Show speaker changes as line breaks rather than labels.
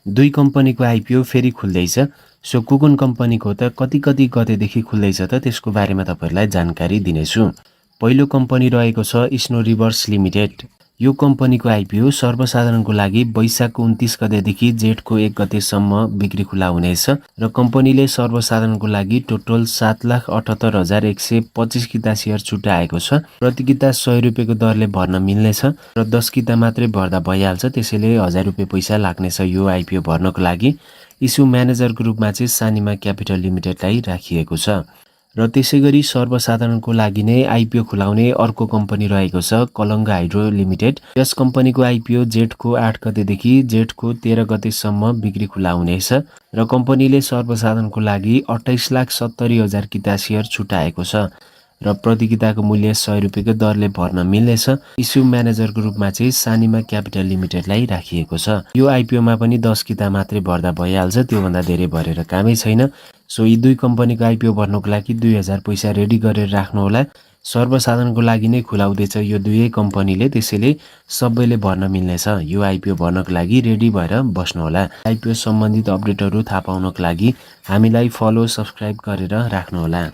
दुई कम्पनीको आइपिओ फेरि खुल्दैछ। सो कुन कम्पनीको त कति गतेदेखि खुल्दैछ त त्यसको बारेमा तपाईहरुलाई जानकारी दिनेछु। पहिलो कम्पनी रहेको छ स्नो रिभर्स लिमिटेड। यो कम्पनीको आइपिओ सर्वसाधारणको लागि वैशाखको 29 गतेदेखि जेठको 1 गतेसम्म बिक्री खुला हुनेछ र कम्पनीले सर्वसाधारणको लागि टोटल 7,78,125 किता सेयर छुट्याएको छ। प्रति किता 100 रुपैयाँको दरले भर्न मिल्नेछ र 10 किता मात्रै भर्दा भइहाल्छ। त्यसैले 1000 रुपैयाँ पैसा लाग्नेछ यो आइपिओ भर्नको लागि। इस्यु म्यानेजरको रूपमा चाहिँ सानिमा क्यापिटल लिमिटेडलाई राखिएको छ र त्यसैगरी सर्वसाधारणको लागि नै आइपिओ खुलाउने अर्को कम्पनी रहेको छ कलङ्ग हाइड्रो लिमिटेड। यस कम्पनीको आइपिओ जेठको 8 गतेदेखि जेठको 13 गतेसम्म बिक्री खुला हुनेछ र कम्पनीले सर्वसाधारणको लागि 28,70,000 किता सेयर छुट्याएको छ र प्रति किताको मूल्य 100 रुपैयाँको दरले भर्न मिल्नेछ। इस्यु म्यानेजरको रूपमा चाहिँ सानिमा क्यापिटल लिमिटेडलाई राखिएको छ। यो आइपिओमा पनि 10 किता मात्रै भर्दा भइहाल्छ, त्योभन्दा धेरै भरेर कामै छैन। सो यी दुई कम्पनीको आइपिओ भर्नको लागि 2000 पैसा रेडी गरेर राख्नुहोला। सर्वसाधारणको लागि नै खुलाउँदैछ यो दुवै कम्पनीले, त्यसैले सबैले भर्न मिल्नेछ। यो आइपिओ भर्नको लागि रेडी भएर बस्नुहोला। आइपिओ सम्बन्धित अपडेटहरू थाहा पाउनको लागि हामीलाई फलो सब्स्क्राइब गरेर राख्नुहोला।